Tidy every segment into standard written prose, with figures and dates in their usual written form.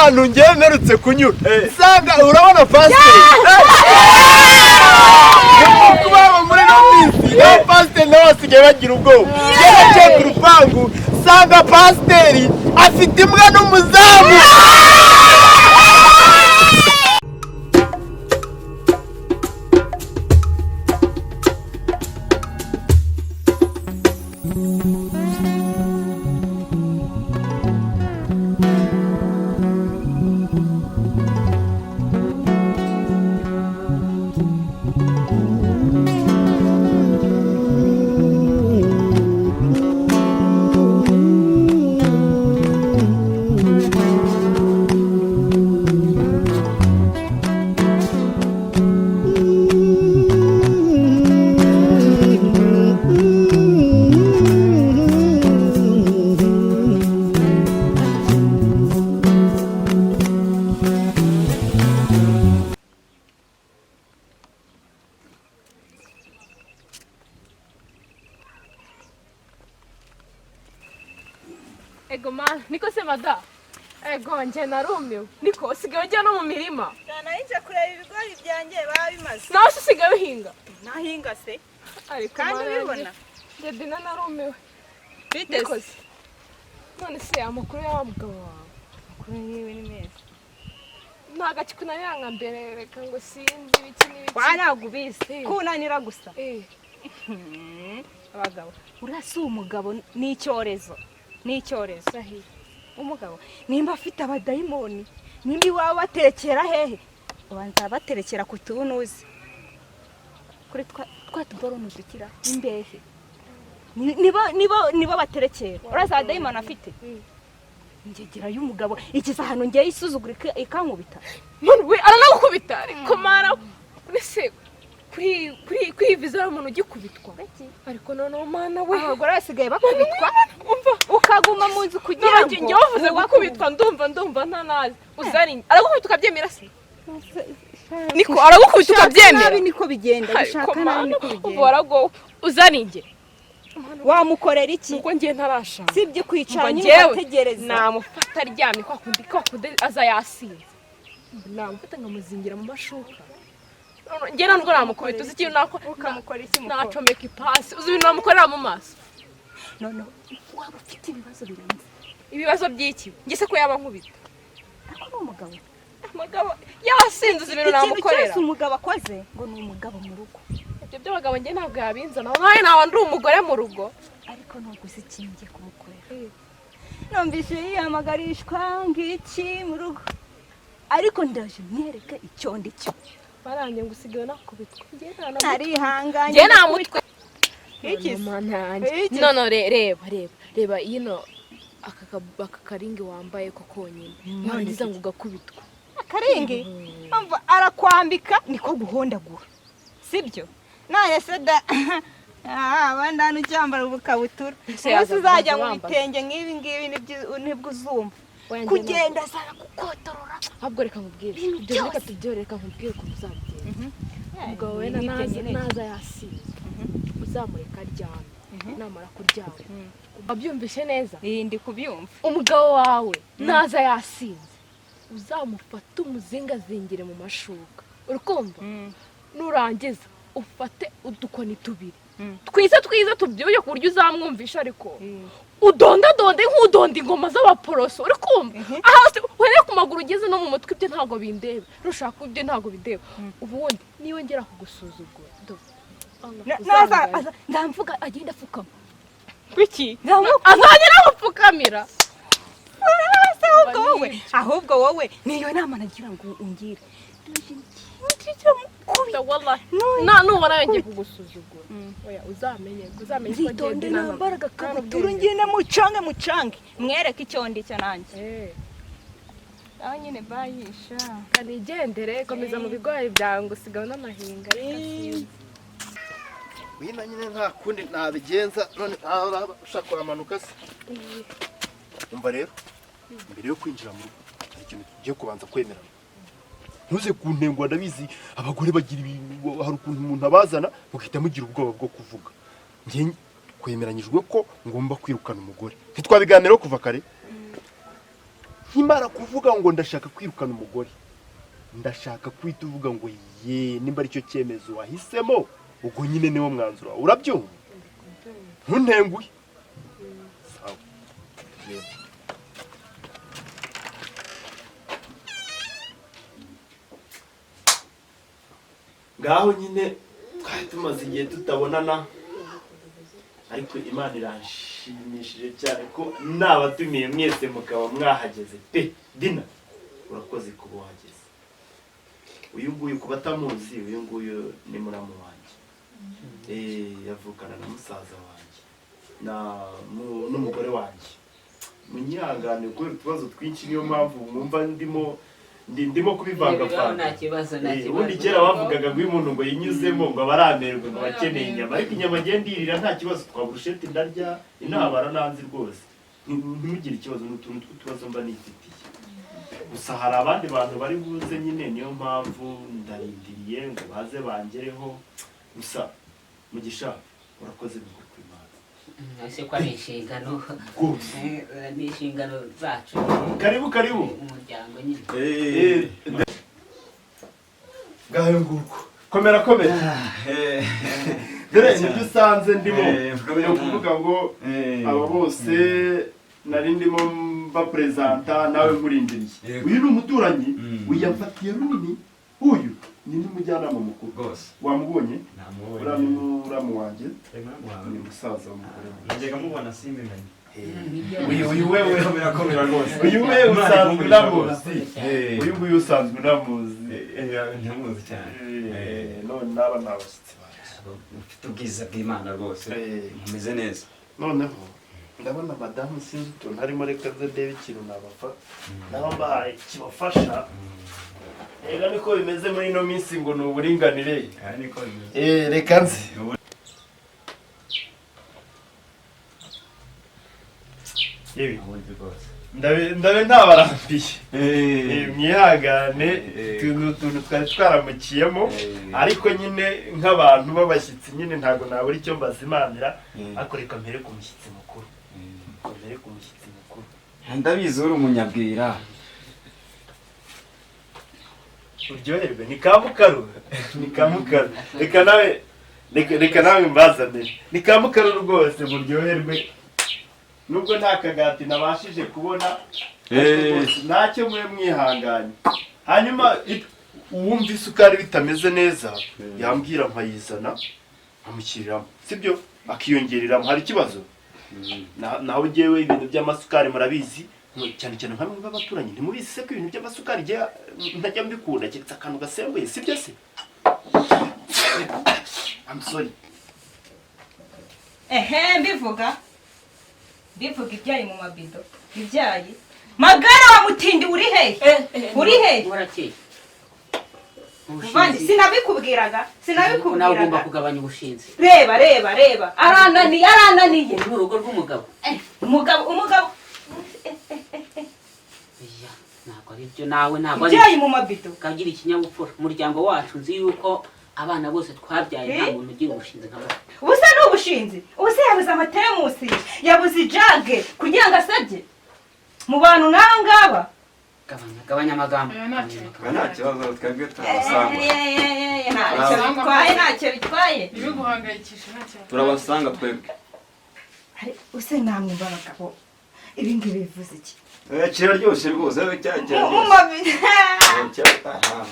Ahantu ngewe mperutse kunyura, nsanga urabona pasiteri kuba muri ino minsi n'abapasiteri nabo basigaye bagira ubwoba. Iyo naciye ku rupangu nsanga pasiteri afite imbwa n'umuzamu. Ego mana, niko se mada? Ego, njye narumiwe. Niko usigaye ujya no mu mirima? Nari nje kureba ibigori byanjye baba bimaze. Nawe se usigaye uhinga? Nahinga se? Ariko Kandi mana ubibona? yanjye, njye Dina narumiwe. Bite? Niko se, none se amakuru ya wa mugabo wawe? Amakuru yiwe ni meza. Ntabwo akikunanira nka mbere, reka ngo sinzi ibiki n'ibiki. Wa, ntabwo ubizi. Eh. Kunanira gusa. Eh. Abagabo, uriya si umugabo, ni icyorezo, ni icyorezo. Rahira. Umugabo nimba afite abadayimoni, nimba iwawe baterekera hehe, ubanza baterekera ku tunuzi kuri twa tuboroni dukira imbehe. Nibo baterekera, uraza abadayimoni afite. Ngegera y'umugabo ikiza ahantu ngiye isuzugura ikankubita. None we aranagukubita? Ariko mara mbese kuri iyi viza hari umuntu ugikubitwa? Ariko noneho mana we! Abagore basigaye bakubitwa. Umva. Ukaguma mu nzu kugira ngo Njye wavuze gukubitwa, ndumva ntanazi uzari aragukubita ukabyemera se? Niko, aragukubita ukabyemera? Nabi niko bigenda. Ariko Gushaka nabi mana, niko ubu bigenda. waragowe, uzari njye. Wamukorera iki? Nuko ngiye ntarashaka. Sibyo, kwicara Umva, nyine njyewe ugategereza. namufata aryamye kwa kundi, kwa kundi aza yasinze, namufata nkamuzingira mu mashuka. None njye ntabwo namukubita. Uzi ikintu nako? Ukamukora iki mukoro? Nacomeka ipasi. Uzi ibintu namukorera mu maso? Noneho waba ufite ibibazo birenze. Ibibazo by'iki? Njye se ko yaba nkubita? Ariko ni umugabo. Umugabo yasinze, uzi ibintu Ikintu namukorera? cyose umugabo akoze ngo ni umugabo mu rugo. Ibyo by'abagabo njye ntabwo yabinzana nkawe, naba ndi umugore mu rugo. Ariko ntabwo uzi ikintu ngiye kumukorera. Numvise yihamagarishwa ngiki mu rugo, ariko ndaje mwereke icyo ndi cyo. Baranjye ngo usigaye unakubitwa, njye nta na mutwe. Narihanganye. Njye nta mutwe. Iki se? Mana yanjye. Iki se? None reba, reba, reba ino aka karingi wambaye ko konyine, warangiza ngo ugakubitwa. Akaringi umva arakwambika niko guhondagura, sibyo? None se da, abandi hano ucyambara ubukabutura. Ese Umunsi yaza uzajya mu wambaza. bitenge nk'ibi ngibi nibwo uzumva. Oya, njye Kugenda azara kukotorora. Ahubwo reka nkubwire. Ibintu Ibyo reka byose. tubyore, reka nkubwire ukuntu uzabigenza. Umugabo we Nibyo naza nkeneye. naza yasinze, uzamureka aryame. Namara kuryama, wabyumvishe neza? Iyi ndi kubyumva. Umugabo wawe naza yasinze, uzamufate umuzingazingire mu mashuka, uri kumva? Nurangiza ufate udukoni tubiri twiza twiza tubyibushye ku buryo uzamwumvisha, ariko udondadonde nk'udonda ingoma z'abaporoso, uri kumva? Aha hose uhereye ku maguru ugeze no mu mutwe, ibyo ntabwo bindeba, nushaka ibyo ntabwo bindeba. Ubundi niba ngera kugusuzugura, do Allah, Naza uzangaye. ndamvuga agenda apfukama. Kuki? Ndamu- Azongera amupfukamira. Se ahubwo wowe, ahubwo wowe niyo nama nagira ngo ungire. Wallahi None- na nubona yongeye kugusuzugura, oya, uzamenye ko Nzitonde. ngenda inama. Nambara agakabutura. Nta n'ubwenge. Ngende mucange, mucange mwereke icyo ndi cyo nanjye. Eh. Aho nyine bayisha. Kanigendere, komeza mu bigori byawe ngo usigaye unanahinga, reka sinzi. Wina nyine nta kundi nabigenza. None aho ushaka uramanuka se? Umva rero, mbere yo kwinjira mu rugo hari ikintu tugiye kubanza kwemerana. Ntuze kuntengwa. Ndabizi abagore bagira ibintu, hari ukuntu umuntu abazana mugahita mugira ubwoba bwo kuvuga. Njye kwemeranyijwe ko ngomba kwirukana umugore, ntitwabiganiraho kuva kare? Nkimara kuvuga ngo ndashaka kwirukana umugore, ndashaka kwita uvuga ngo ye, nimba aricyo cyemezo wahisemo, ubwo nyine niwo mwanzuro wawe. Urabyumva? Ntuntenguhe. Sawa. Tugende. Ngaho nyine twari tumaze igihe tutabonana, ariko Imana iranshimishije cyane ko nabatumiye mwese mukaba mwahageze pe. Dina, urakoze kuba wahageze. Uyu nguyu, kuba atamuzi, uyu nguyu ni muramu wanjye. Yavukana na musaza wanjye na n'umugore wanjye. Munyihangane kubera utubazo twinshi, niyo mpamvu mwumva ndimo Bibaho, kubivangavanga. nta kibazo, nta Ubundi kibazo. kera bavugaga ngo iyo umuntu ngo yinyuzemo ngo aba aramerwe, ngo aba akeneye inyama, ariko inyama ngenda ndirira nta kibazo. Twa burusheti ndarya, intabara nanzi rwose. Ntimugire ikibazo, ni utuntu tw'utubazo mba nifitiye gusa. Hari abandi bantu bari buze nyine, niyo mpamvu ndarindiriye ngo baze bangereho. Gusa Mugisha, urakoze bikuri kw'Imana. Ese ko ari inshingano Rwose. Ni inshingano zacu. Karibu, karibu. Umuryango nyine. Ngayo nguko, komera komera. Dore nibyo usanze ndimo. Komera. Ni ukuvuga ngo aba bose nari ndimo mbaperezanta, nawe nkurindiriye. Yego. Uyu ni umuturanyi. Mm. Uyafatiye runini. Uyu ni n'umujyanama mukuru. Rwose. Wamubonye? Namubonye. Uriya ni muramu wanjye, ni musaza w'umugore wanjye. Najyaga mubona simbimenye. Uyu wewe Komera komera rwose. Uyu we Imana usanzwe iguhe umugisha unamuzi. rwose. Uyu nguyu usanzwe unamuzi. Ndamuzi cyane. None n'aba ni abashyitsi banjye. Ufite ubwiza bw'Imana rwose. Mumeze neza. Noneho ndabona madamu sinzi utuntu arimo, reka nze ndebe ikintu nabafata naba mbahaye kibafasha. Rega niko bimeze muri ino minsi, ngo ni uburinganire. Aha niko bimeze. Reka nze. Yewe, Ubundi rwose. ndabe ntabarambiye. Mwihangane. Utu ni utuntu twari twaramukiyemo, ariko nyine nk'abantu b'abashyitsi nyine ntabwo nabura icyo mbazimanira. Ariko reka mpere ku mushyitsi mukuru. Reka mpere ku mushyitsi mukuru. Ndabizi uri umunyabwira. Uryoherwe, ni ka mukaru, ni ka mukaru. Reka nawe, reka nawe mbazanire, ni ka mukaru rwose, muryoherwe. Nubwo nta kagati nabashije kubona, ariko rwose ntacyo, mube mwihanganye. Hanyuma uwumva isukari bitameze neza yambwira nkayizana nkamushyiriramo, sibyo? Akiyongereramo, hari ikibazo? Naho njyewe ibintu by'amasukari murabizi, cyane cyane nka mwe b'abaturanyi, ntimubizi se ko ibintu by'amasukari njye ntajya mbikunda, keretse akantu gasembuye, sibyo se? I'm sorry. Ehe, mbivuga ibyayi mu mabido, ibyayi magara wa mutindi, uri hehe? Uri hehe? Murakeye. Muvandi, sinabikubwiraga? Nawe ugomba Sinabikubwiraga? kugabanya ubushinzi. Reba, reba, reba, arananiye, arananiye. Uru ni urugo rw'umugabo. Umugabo, umugabo. Iya, ntabwo ari byo nawe, ntabwo ari Ibyayi mu mabido. Kagira ikinyabupfura. Umuryango wacu nzi yuko abana bose twabyaye nta muntu ugira ubushinzi nka bo. Ubusa ni ubushinzi? Ubusa yabuze amateremusi, yabuze ijage kugira ngo asabye mu bantu nk'aba ngaba. Gabanya, gabanya amagambo. Oya, ntacyo. Oya, nta kibazo, twebwe turabasanga. Ntacyo bitwaye, ntacyo bitwaye. Ntibiguhangayikishe, ntacyo. Turabasanga twebwe. Use namwe b'abagabo, ibi ngibi bivuze iki? Kiraryoshye rwose, Mu kiraryoshye. mabido. Aha.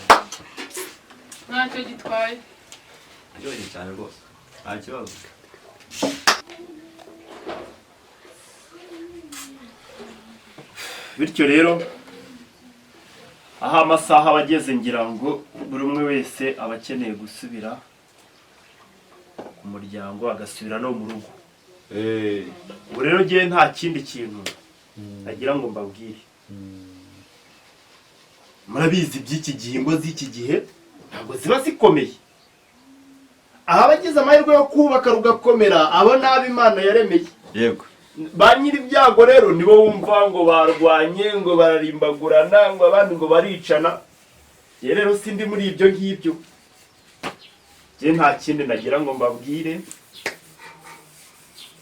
Ntacyo gitwaye. Kiraryoshye cyane rwose, nta kibazo. Bityo rero, aho amasaha aba ageze, ngira ngo buri umwe wese aba akeneye gusubira ku muryango, agasubira no mu rugo. Ubu rero ngewe nta kindi kintu nagira ngo mbabwire. Murabizi iby'iki gihe, ingo z'iki gihe ntabwo ziba zikomeye. Aho abagize amahirwe yo kubaka rugakomera, abo ni abo Imana yaremeye. Ba nyiri ibyago rero nibo wumva ngo barwanye, ngo bararimbagurana, ngo abandi ngo baricana. Njye rero sindi muri ibyo ngibyo. Njye nta kindi nagira ngo mbabwire.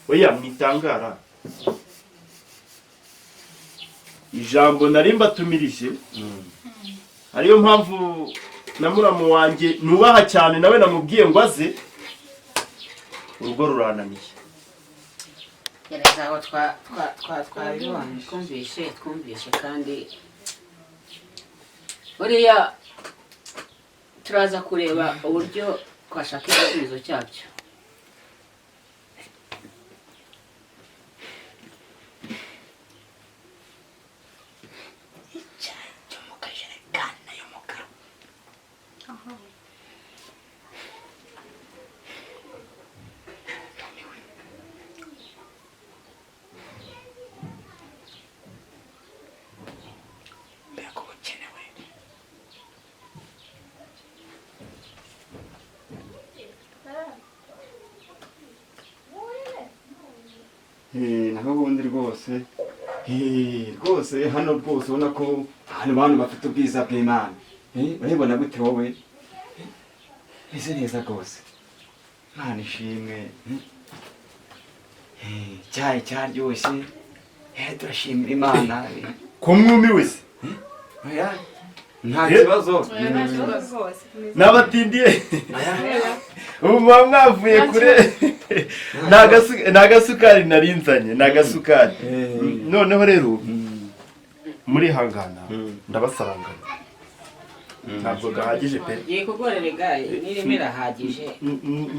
Oya, mwitangara. Ijambo nari mbatumirije, ariyo mpamvu na muramu wanjye nubaha cyane nawe namubwiye ngo aze, urugo rurananiye. Gereza aho twabibonye, twumvishe kandi buriya turaza kureba uburyo twashaka igisubizo cyabyo. Icyayi cyo mu kajerekani y'umukara. Mbega ubukene we! Naho ubundi rwose, rwose hano rwose ubona ko ahantu bantu bafite ubwiza bw'Imana. Urabibona gute wowe? Meze neza rwose, Imana ishimwe. Icyayi cyaryoshye. Turashimira Imana. Ko mwumiwe se? Oya, nta kibazo. Oya, nta kibazo. Rwose tumeze N'abatindiye ubu muba mwavuye kure. Ni agasukari narinzanye, ni agasukari. Noneho rero murihangana, ndabasaranganya, ntabwo gahagije pe. Ngiye kugorerega n'irimo irahagije.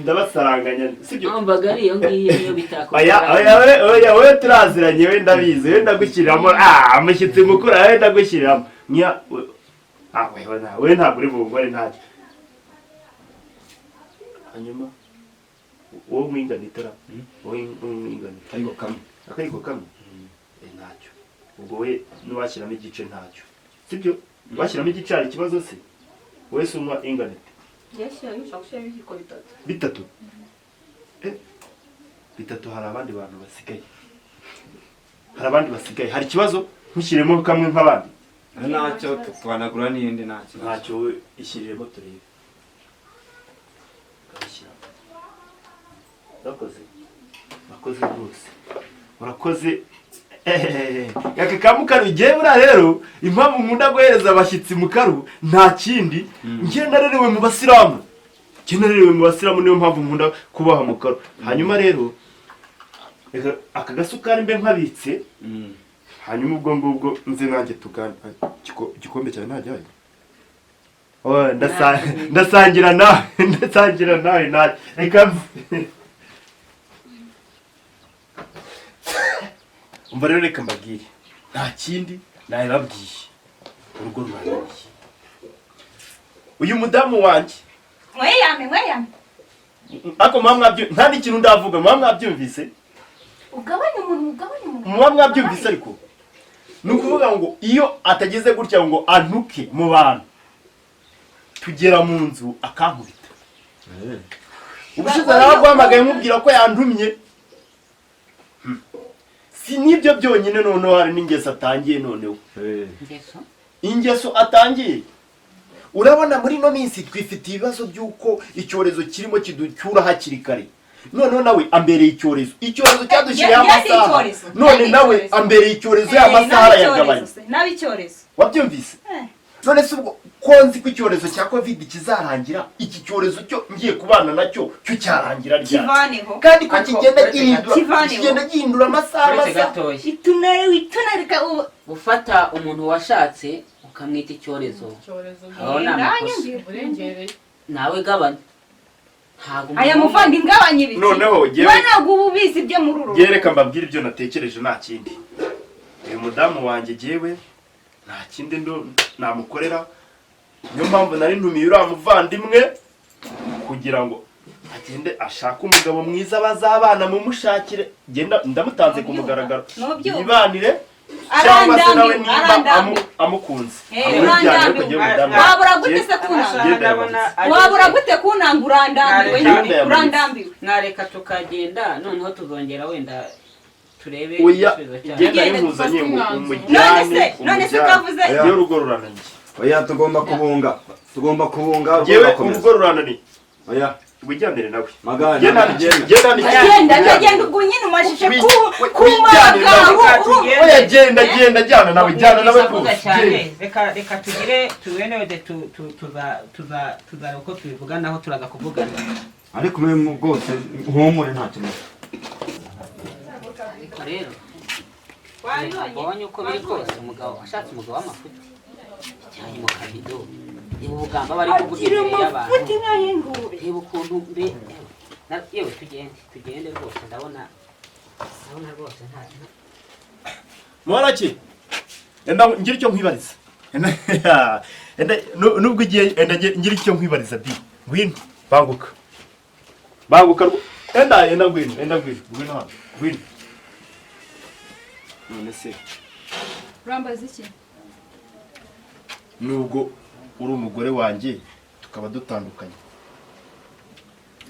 Ndabasaranganya, sibyo? Numvaga ari iyo ngiyo niyo bitakugora. Oya oya, oya we, turaziranye, we ndabizi, we ndagushyiriramo. Ah, amushyitsi mukuru, we ndagushyiriramo. Nya ah, we we ntabwo uri bungore, ntacyo. Hanyuma wowe mwingana itara, wowe mwingana itara. Ariko kamwe. Akayiko kamwe. Ntacyo, ubwo we nuwashyiramo igice ntacyo, sibyo? Washyiramo igice hari ikibazo se? Wowe se unywa ingana ite? Yashyiramo, ushobora gushyiramo ibiyiko bitatu. Bitatu? Bitatu, hari abandi bantu basigaye, hari abandi basigaye. Hari ikibazo ntushyiremo kamwe nk'abandi? Ntacyo, twanagura n'indi, nta kibazo. Ntacyo, wowe ishyiriremo turebe. Ukabishyiramo. Urakoze, urakoze rwose, urakoze. Aka ka mukaru ngewe buriya rero impamvu nkunda guhereza abashyitsi mukaru nta kindi, njye narerewe mu basilamu, njye narerewe mu basilamu, niyo mpamvu nkunda kubaha mukaru. Hanyuma rero reka aka gasukari mbe nkabitse, hanyuma ubwo ngubwo nze nanjye tugane. Igikombe cyawe ntajyayo. Oh, ndasangira nawe, ndasangira nawe nawe, reka nze. Umva rero, reka mbabwire, nta kindi nabibabwiye, urugo rurananiye. Uyu mudamu wanjye Mweyame, mweyame. Ariko muba mwabyu, nta n'ikintu ndavuga, muba mwabyumvise. Ugabanye umuntu, ugabanye umuntu. Muba mwabyumvise, ariko ni ukuvuga ngo iyo atageze gutya ngo antuke mu bantu, tugera mu nzu akankubita. Ubushize naraguhamagaye nkubwira ko yantumye. Si n'ibyo byonyine, noneho hari n'ingeso atangiye noneho. Ingeso? Ingeso atangiye, urabona muri ino minsi twifitiye ibibazo by'uko icyorezo kirimo kiducyura hakiri kare. Noneho nawe ambereye icyorezo, icyorezo cyadushyiriyeho Yari amasaha. icyorezo. None Yari nawe icyorezo. ambereye icyorezo, ya masaha arayagabanya. Nabi icyorezo. Wabyumvise? None se ubwo ko nzi ko icyorezo cya COVID kizarangira, iki cyorezo cyo ngiye kubana nacyo cyo cyarangira ryari? Kivaneho. Kandi ko Ariko kigenda uretse gihindura, Kivaneho. kigenda gihindura amasaha, Uretse amasaha. gatoya. Itunare witunarika ubu. Gufata umuntu washatse ukamwita icyorezo, Icyorezo. aho ni amakosa. Urengereye. Nawe gabanya, ntabwo Aya umuntu- muvandi, ngabanye ibiki? Noneho We ntabwo uba ubizi ibyo muri uru rugo. Njyewe reka mbabwire ibyo natekereje, nta kindi. Uyu mudamu wanjye, jyewe nta kindi ndo namukorera, niyo mpamvu nari ntumiye uriya muvandimwe kugira ngo agende ashake umugabo mwiza bazabana, mumushakire. Genda, ndamutanze ku mugaragaro. Nubyumva. Yibanire cyangwa se nawe Arandambiwe, nimba arandambiwe. amukunze Urandambiwe. amujyane kujya umudamu. Wabura gute se kunanga? Genda Ndabona yamanitse. ageze- Wabura gute kunanga? Urandambiwe Nareka- nyine, urandambiwe. Nareka tukagenda, noneho tuzongera wenda turebe Oya, igisubizo cyabyo. genda, Genda nkuzanye ngo dufate umujyane. None se Umujyane. kavuze? Yewe, urugo rurananiye. Oya, tugomba kubunga, tugomba kubunga, urugo Yewe, rugakomeza. urugo rurananiye. Oya. Wijyanire nawe. Magana, Genda, genda. genda. Genda, ndagenda. Ubwo nyine umajije kuma Wijyanire nawe. abagabo, urumva? Oya, genda, genda, jyana nawe, jyana nawe Avuga rwose, cyane. genda. Reka tugire tuwenewede tuza uko tubivuganaho, turaza kuvugana. Ariko mwe rwose humure, nta kibazo. Ariko rero mbonye uko biri kose, umugabo ashatse umugabo w'amafuti icyayi mu kabido, reba ubugamba bari kuvuga Agira imbere y'abantu. amafuti nk'ay'ingurube. Reba ukuntu mbe yewe, tugende, tugende rwose. Ndabona rwose nta Mwaraki, enda ngira icyo nkwibariza. Enda nubwo ugiye, enda ngira icyo nkwibariza di. Ngwino, banguka, banguka. Enda ngwino, enda ngwino, ngwino hano, ngwino. None se Urambaza iki? Nubwo uri umugore wanjye tukaba dutandukanye,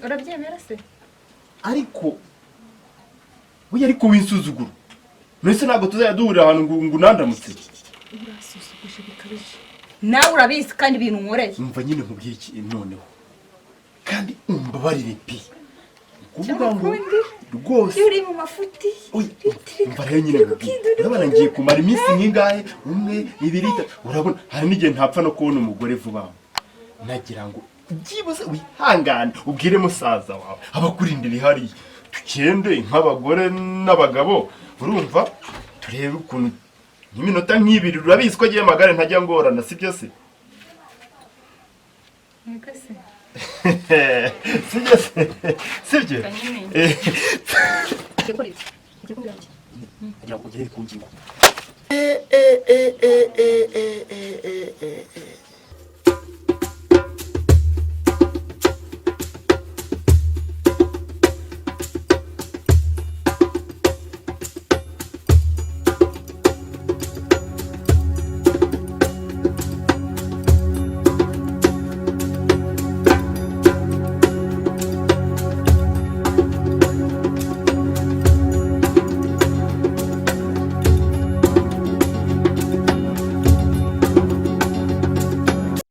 Urabyemera se? Ariko burya, ariko winsuzuguro, mbese ntabwo tuzajya duhurira ahantu ngo unandamutse? Urasuzuguje bikabije. Nawe urabizi kandi ibintu nkoreye. Umva nyine nkubwiye iki noneho, kandi umbabarire pe. Ni ukuvuga ngo rwose Iyo uri mu mafuti. Oya, umva rero nyine nkubwiye, urabona ngiye kumara iminsi nk'ingahe? Umwe, ibiri, itatu. Urabona hari n'igihe ntapfa no kubona umugore vuba aha. Nagira ngo byibuze wihangane, ubwire musaza wawe abakurindira ihariye, tugende nk'abagore n'abagabo, urumva, turebe ukuntu nk'iminota nk'ibiri. Urabizi ko agiye amagare ntajya ngorana, sibyo se? Yego se. Sibyo se? Sibyo? Kugira ngo ugere ku ngingo.